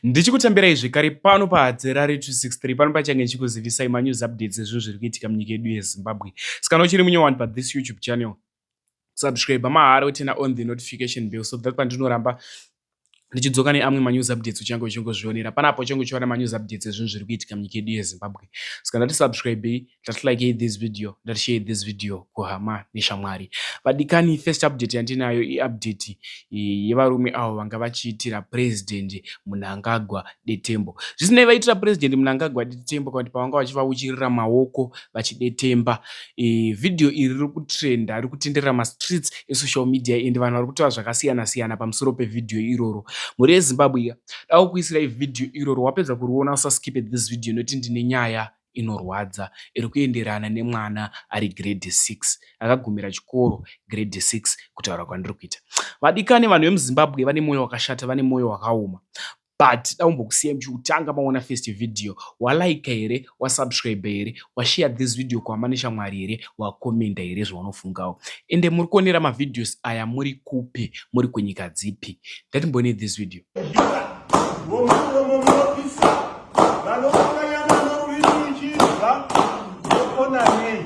Ndichikutambirai zvekare pano paHadzerare 263 pano pachange ndichikuzivisai manews updates ezvinhu zviri kuitika munyika yedu yeZimbabwe. Saka uchiri munyowani pathis YouTube channel, subscribe mahara uturn on the notification bell so that pandinoramba ndichidzoka neamwe manews updates uchange uchingozvionera panapo, uchange uchiwana manews updates ezvinhu zviri kuitika munyika yedu yeZimbabwe. Saka ndati subscribei, ndati likei this video, ndati share this video kuhama neshamwari. Vadikani, first update yandinayo iupdate yevarume avo vanga vachiitira President Mnangagwa detembo. Zvisinei, vaitira President Mnangagwa detembo kana kuti pavanga vachivauchirira maoko vachidetemba, vhidhiyo iri riri kutrenda, riri kutenderera mastreets esocial media and vanhu vari kutaura zvakasiyana siyana pamusoro pevhidhiyo iroro. Mhuri yeZimbabwe, da kukuisirai vhidhiyo iroro. Wapedza kuriona, usaskipe this video nekuti ndine nyaya inorwadza iri kuenderana nemwana ari grade 6 akagumira chikoro grade 6. Kutaura kwandiri kuita, vadikani, vanhu vemuZimbabwe vane mwoyo wakashata, vane mwoyo wakaoma, but daumbokusiyai muchiutanga maona first video. Walaika here? Wasubscribe here? Washare this video kuhama neshamwari here? Wakomenda here zvaunofungawo? Ende muri kuonera mavideos aya muri kupi? Muri kunyika dzipi? Ngatimbonei this video. Vomuromo munopisa, vanokanganyana norurimi ichibva nokona nei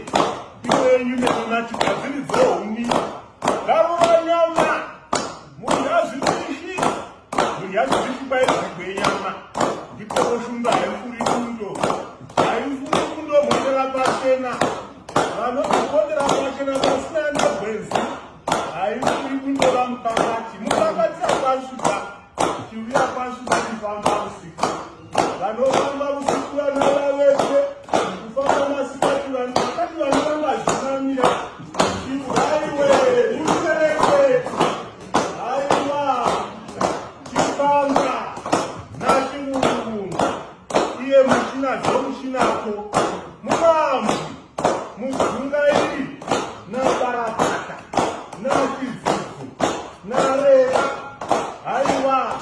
iwenyu menonati gadziri dzohuni garura nyama mudya zvibishi, mudya zvibishi kwaizvigwe nyama ndipo shumba haifuri bundo, haifuri bundo mondera pachena, vanozopondera pachena pasina negwenzi. Haifuri bundo ramupakati, mupakati akwasvika chiuya kwasvika chifamba usiku, vanofamba usiku vanova vese kufamba masikati, vanhu vakati vanofamba zvinamira chihaiwe musereketi haiwa chifamba nachirungu iye muchinadzo muchinako mumambi muzungairi nabarakata nachidzidzo narera haiwa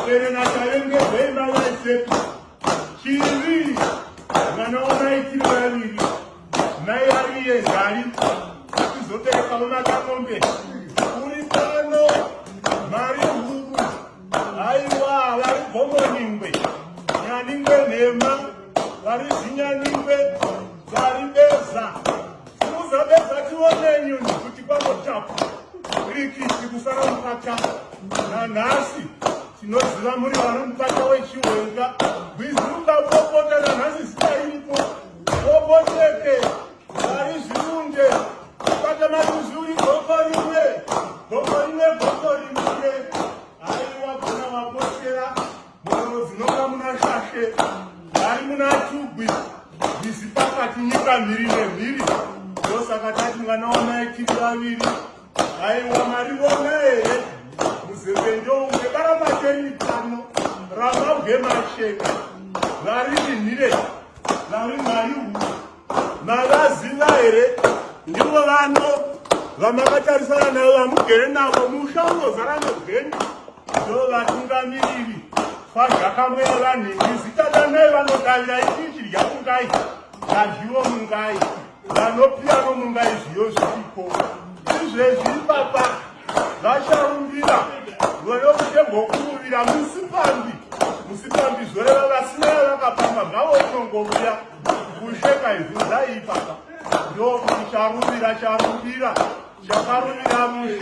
perena tavengegweimba vaisepi chivi mwana wamai tiri vaviri, mai ariye ngari tizotereka mumakamombe uri pano mari huru haiwa vari gomoningwe nyaningwe nhema vari zinyaningwe vari beza simuza beza tione nyuni kuti kwambotapu rikiti kusara mupata. Nanhasi tinoziva muri vari mupata wechiwenga gwizi rukapopota, nanhasi zita iripo popoteke vari zvirunde pata maruzvi uri goko rimwe, goko rimwe, goko rimwe haiwa gona wapotera mhororo dzinonga muna shashe vari muna tugwi gwizi pakati nyika mhiri nemhiri. Ndosaka tati mwana wamai tiri vaviri. Aiwa marivona here muzembe ndoumwe bara materi pano ramabwe machena vari rinhire vari mari huru mavaziva here? Ndivo vano vamakatarisana navo vamugere navo musha unozara negwenyu, ndo vatungamiriri kwazvakamweya vanhingi zita danai vanodavira ichichidya mungai vadyiwo mungai vanopiyano mungai zviyo zviripo izvezvi ipapa vacharumbira vanokutembokuruvira musipambi musipambi zvoreva vasina vakapamba ngavo unongovuya kusheka izvuzai ipapa ndokuti charuvira charumbira chakaruvira mushe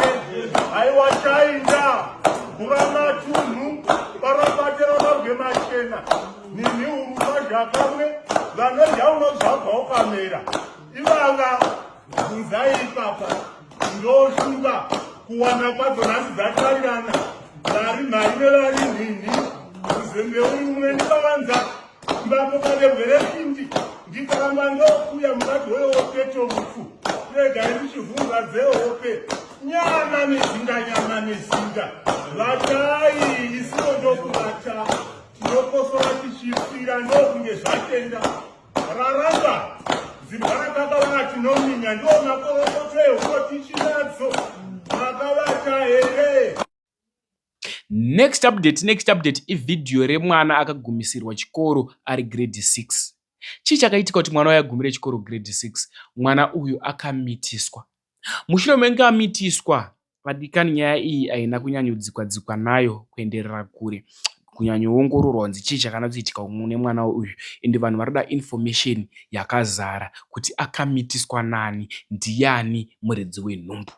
haiwa chainda kuramatunhu parabatera mabwe machena nini urupa zvakamwe vanodya unozvabva ukamera ivava bvunzai ipapa ndoshumba kuwana kwadzo nhasi dzatarirana vari mhari nevari nhinhi muzembe uri umwe ndikavanza mbapo padebwe repindi ndikaramba ndokuya mukadzi wehope tomufu regai ndichivhunza dzehope nyama nezinga, nyama nezinga vatai isiwo ndokubata tinokosora tichifira ndokunge zvatenda raramba zimbwa rakakavana tinominya ndo makorokoto ehuro tichinadzo makavata here? Next update, next update ivhidhiyo remwana akagumisirwa chikoro ari grade 6. Chii chakaitika kuti mwana uyu agumire chikoro grade 6? Mwana uyu akamitiswa. Mushure menge amitiswa, vadikani, nyaya iyi haina kunyanyodzikwa dzikwa nayo kuenderera kure. Kunyanyoongororwa kunzi chii chakanatsoitika nemwana uyu. Ende vanhu vari kuda information yakazara kuti akamitiswa nani, ndiani muridzi wenhumbu.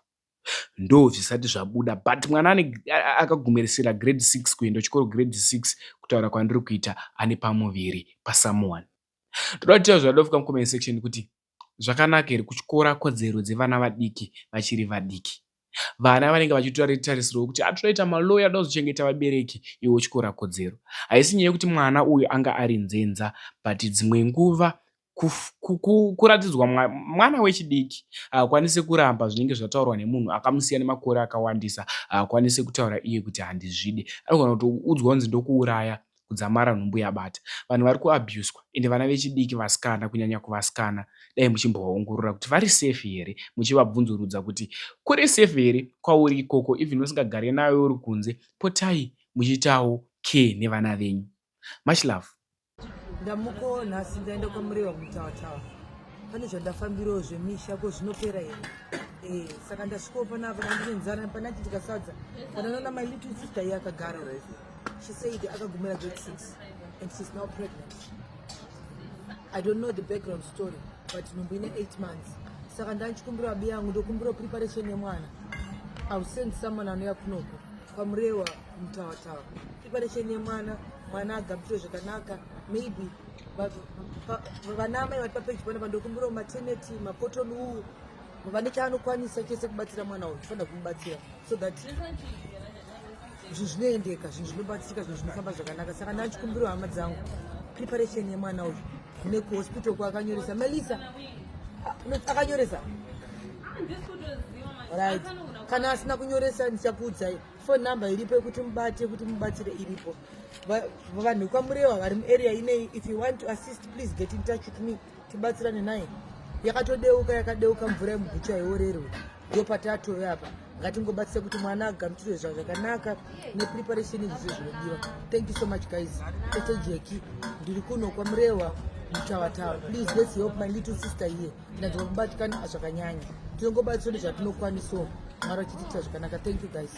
Ndo zvisati zvabuda, but mwana akagumirisira grade 6, kuenda kuchikoro grade 6. Kutaura kwandiri kuita, ane pamuviri pasomeone. Toda kutaura zvadofika mucomment section kuti zvakanaka here kutyora kodzero dzevana vadiki vachiri vadiki? Vana vanenge vachitotarisirwa kuti atoita maloya, ada kuzochengeta vabereki, iwe utyora kodzero. Haisi nyaya yekuti mwana uyu anga ari nzenza, but dzimwe nguva kuratidzwa mwana wechidiki haakwanisi kuramba zvinenge zvataurwa nemunhu akamusiya nemakore akawandisa. Haakwanisi kutaura iye kuti handizvide. Anogona kutoudzwa kunzi ndokuuraya kudzamara nhumbu yabata. Vanhu vari kuabhuswa, ende vana vechidiki vasikana, kunyanya kuvasikana, dai muchimbovaongorora kuti vari safe here, muchivabvunzurudza kuti kuri safe here kwauri ikoko. Even usingagari nayo, uri kunze, potai muchiitawo care nevana venyu. Much love. Ndamuko nhasi, ndaenda kwaMurewa kuMutawatawa. Pane zvandafambirawo zvemisha, ko zvinopera here? Saka ndasvikawo panapa, ndandine nzara, pana chidya sadza. Pandanoona my little sister iye akagara, she said akagumira grade 6 and she's now pregnant. I don't know the background story, but nhumbu ine 8 months. Saka ndanchikumbira abi yangu, ndokumbirawo preparation yemwana. I will send someone anouya kunoko kwaMurewa kuMutawatawa, preparation yemwana, mwana agamuchire zvakanaka. Maybe vana mai vari papeji panapa, ndokumbirawo maternity, macotton wool, vane chaanokwanisa chese kubatsira mwana uyu, tofanira kumubatsira so that zvinhu zvinoendeka, zvinhu zvinobatsirika, zvinhu zvinofamba zvakanaka. Saka ndachikumbirawo hama dzangu, preparation yemwana uyu nekuhospital kwaakanyoresa. Melissa akanyoresa, right? Kana asina kunyoresa, ndichakuudzai phone number iripo yekuti mubate, kuti mubatsire, iripo. Vanhu kwaMurewa vari muarea inei, if you want to assist, please get in touch with me, tibatsirane naye. Yakatodeuka, yakadeuka mvura yemugucha iorerwe, ndo patatove apa. Ngatingobatsire kuti mwana agamuchirwe zvakanaka nepreparation, izvi zvinodiwa. Thank you so much, guys. Tete Jeki, ndiri kuno kwaMurewa Mutawatawa. Please, let's help my little sister here. Ndinanzwa kubatikana zvakanyanya. Tinongobatsira nezvatinokwanisawo, Mwari achitiitira zvakanaka. Thank you, guys.